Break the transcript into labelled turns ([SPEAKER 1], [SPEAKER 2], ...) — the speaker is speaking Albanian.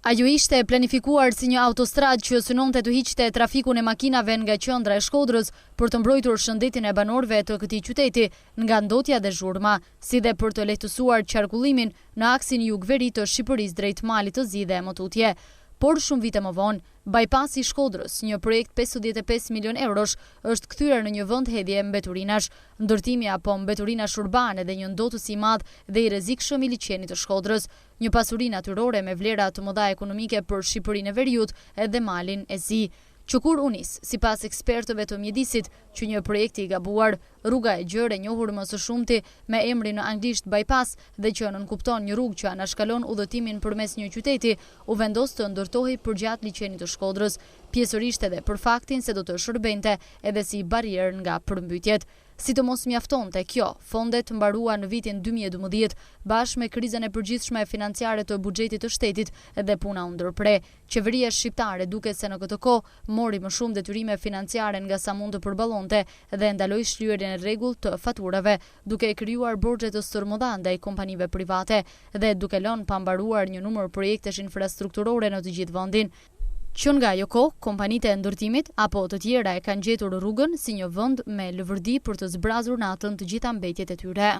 [SPEAKER 1] Ajo ishte planifikuar si një autostradë që synonte të hiqte trafikun e makinave nga qendra e Shkodrës për të mbrojtur shëndetin e banorëve të këtij qyteti nga ndotja dhe zhurma, si dhe për të lehtësuar qarkullimin në aksin jug-veri të Shqipërisë drejt Malit të Zi dhe më tutje. Por shumë vite më vonë, Bypass-i i Shkodrës, një projekt 55 milionë eurosh, është kthyer në një vend hedhje mbeturinash, ndërtimi apo mbeturinash urbane dhe një ndotës i madh dhe i rrezikshëm i liqenit të Shkodrës. Një pasuri natyrore me vlera të mëdha ekonomike për Shqipërinë e Veriut dhe Malin e Zi. Që kur u nis, sipas ekspertëve të mjedisit, që një projekt i gabuar, rruga e gjerë e njohur më së shumti me emrin në anglisht bypass dhe që nënkupton një rrugë që anashkalon udhëtimin përmes një qyteti, u vendos të ndërtohej përgjatë liqenit të Shkodrës, pjesërisht edhe për faktin se do të shërbente edhe si barrierë nga përmbytjet. Si të mos mjaftonte kjo, fondet mbaruan në vitin 2012, bashkë me krizën e përgjithshme financiare të buxhetit të shtetit dhe puna u ndërpre. Qeveria shqiptare duket se në këtë kohë mori më shumë detyrime financiare nga sa mund të përballonte dhe ndaloi shlyerjen e rregullt të faturave, duke krijuar borxhe të stërmëdha ndaj kompanive private dhe duke lënë pa mbaruar një numër projektesh infrastrukturore në të gjithë vendin. Që nga ajo kohë, kompanitë e ndërtimit apo të tjera e kanë gjetur rrugën si një vend me lëvërdi për të zbrazur natën të gjitha mbetjet e tyre.